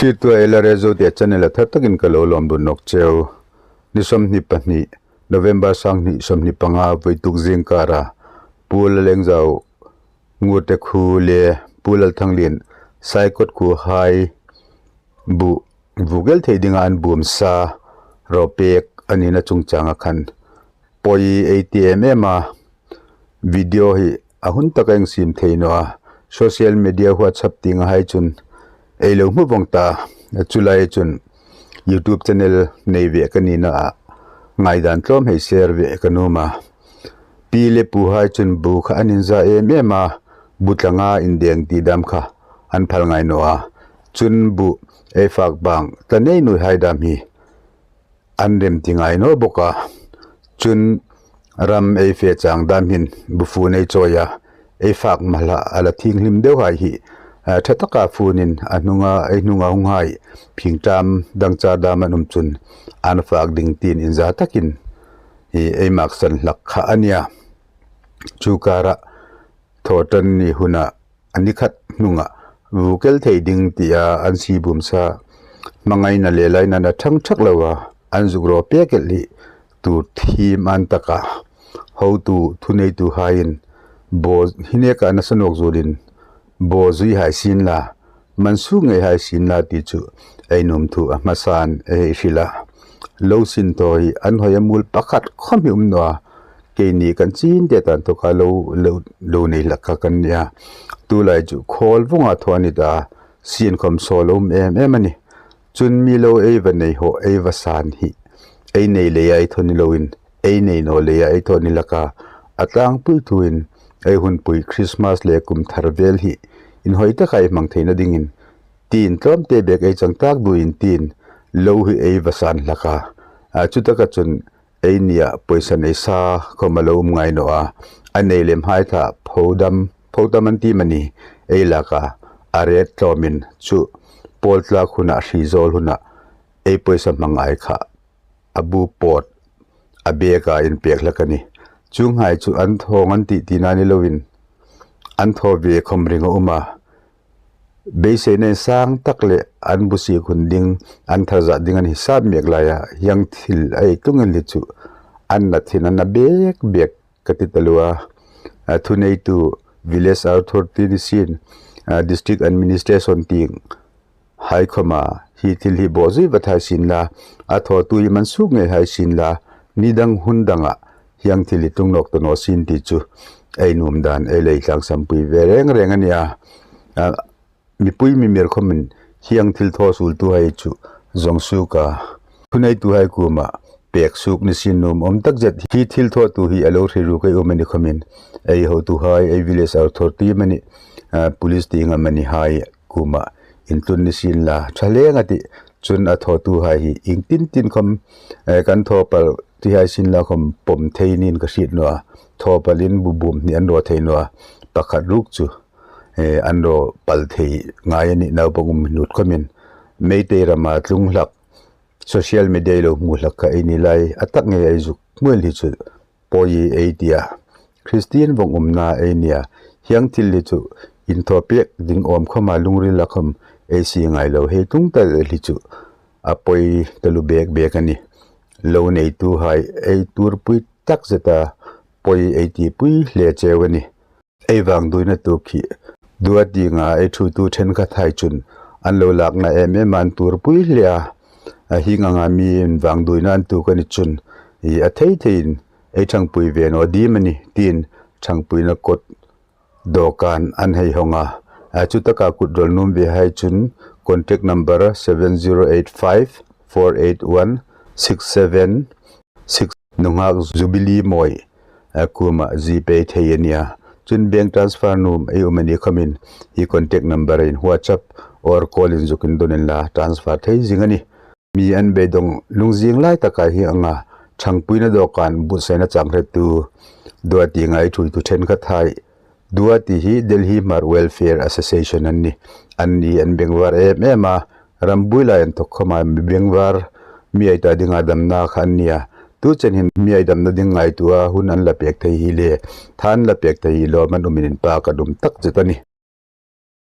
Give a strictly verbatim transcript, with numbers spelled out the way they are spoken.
Hi tuta ei la rezo te channel a thar takin ka lo lawm dun nawk cheu. Ni sawmhni pahni, November sanghni sawmhni panga, vawituk zingkara Pu Lalengzau Ngurte khuo le Pu Lalthanglien Saikot khuo hai bu, vukel thei dinga an bum sa raw pek a nina chungchanga khan poi ei ti em em a. Video hi a hun taka insiem thei naw a. Social media, WhatsApp tienga hai chun ei lo hmu vong ta. Chu lai chun YouTube channel nei ve ka nina a, ngaidan tlawm hei share ve ka nuom a. Pi le pu hai chun bu kha an inza em em a, bu tlanga indeng ti dam kha an phal ngai naw a. Chun bu ei fak bang ta nei nuoi hai dam hi an rem ti ngai naw bawk a. Chun ram ei fe chang dam hin bu fun ei chawi a, ei fak mala a la thienghlim deu hai hi, a, ṭha taka funin a hnunga, ei hnunga hung hai phingṭam dangchar dam an um chun an fak ding tiin inza takin hi ei maksan hlak kha a nia. Chu kara thawṭanni huna a ni khat hnunga vukel thei ding tia an si bum sa hmangaina le lainana ṭhang ṭhak lo a, an zuk raw pek el hi tur thiem an taka hotu thuneitu haiin bo hi neka nasa nawk zuolin bo zui hai sien la, man suk ngei hai sien la ti chu ei nuom thu a hmasan ei hril a. Lo sin thaw hi an hoi a mul pakhat khawm hi um naw a. Keini kan chin te tan tawka lo, lo, lo nei hlak kha kan nia. Tu lai chu khawl vawng a thaw a ni ta, sien khawm saw lo um em em a nih. Chun mi lo ei va nei haw, ei va san hi ei nei leia ei thaw ni loin, ei nei naw leia ei thaw ni hlak a. A tlangpui thuin ei hunpui Christmas le kum thar vel hi inhawi taka ei hmang theina dingin tiin tlawmte bek ei chang tak duin tiin lo hi ei va san hlak a. A, chu taka chun ei nia pawisa nei sa khawm a lo um ngai naw a. A nei lem hai ta pho dam, pho dam an ti mani ei lak a, a rate tlawmin chu pawl tlak huna, hri zawl huna ei pawisa hmangai kha a bu pawt a beka inpek hlak a nih. Chuonghai chu an thaw ang an tih tina ni loin an thaw ve khawm ring a um a. Beiseina insang tak le an bu sik hun ding, an thar zat ding an hisap mek laia hieng thil a ei tlung el hi chu an na thin an na bek bek ka ti taluo a. A, thuneitu village authority ni sien, a, district administration tieng hai khawma hi thil hi bo zui vat hai sien la, a thawtu hi man suk ngei hai sien la, ni dang hun danga hieng thil hi tlung nawk ta naw sien ti chu ei nuom dan ei lei tlang sampui ve reng reng a nia. A, mipui mi mir khawmin hieng thil thaw suoltu hai chu zawng suok a, thuneitu hai kuoma pek suok ni sien nuom awm tak zet. Hi thil thawtu hi a lo hre ruk ei um a ni khawmin ei hotu hai, ei village authority amani, a, police tieng amani hai kuoma intlun ni sien la ṭha leng a tih. Chun a thawtu hai hi ieng tin tin khawm, e, kan thaw pal ti hai sien la khawm pawm thei niin ka hriet naw a. Thaw palin bu bum hni an raw thei naw a. Pakhat ruk chu, e, an raw pal thei ngai a nih, naupang um hnut khawmin. Meitei rama tlung hlak, social media ei lo hmu hlak kha ei ni lai, a tak ngei ei zuk hmu el hi chu poi ei tia. Christian vawng umna ei nia. Hieng thil hi chu inthaw pek ding awm khawma lungrila khawm ei sie ngai lo, hei tlung ta el hi chu a poi taluo bek bek a nih. Lo neitu hai ei tuorpui tak zeta poi ei tipui hle cheu a nih. Ei vangduoina tuok hi Duati nga ei thuoitu ṭhenkhat hai chun an lo lakna em em an tuorpui hle a. A, hieng anga mi invangduoina an tuok a ni chun, i, a thei theiin ei ṭhangpui ve naw ding am a ni tiin ṭhangpuina kot dawkan an hei hawng a. A, chu taka kut rawl nuom ve hai chun contact number seven zero eight five four eight one six seven six, nunghak Jubilee Mawi, a, kuoma GPay thei a nia. Chun bank transfer nuom ei um a ni khawmin hi contact number-in WhatsApp or call inzuk indon inla transfer thei zing a nih. Mi an beidawng lungzing lai taka hi anga ṭhangpuina dawkan buotsaina chang hretu Duati nga ei thuoitu ṭhenkhat hai, Duati hi Delhi Hmar Welfare Association an nih. Anni an bengvar em em a, rambuoi lai inthok khawma mi bengvar, mi ei ta dinga damna kha an nia. Tu chen hin mi ei damna ding ngaituoa hun an la pek thei hi le, tha an la pek thei hi lawm an umin inpak an um tak zet a nih.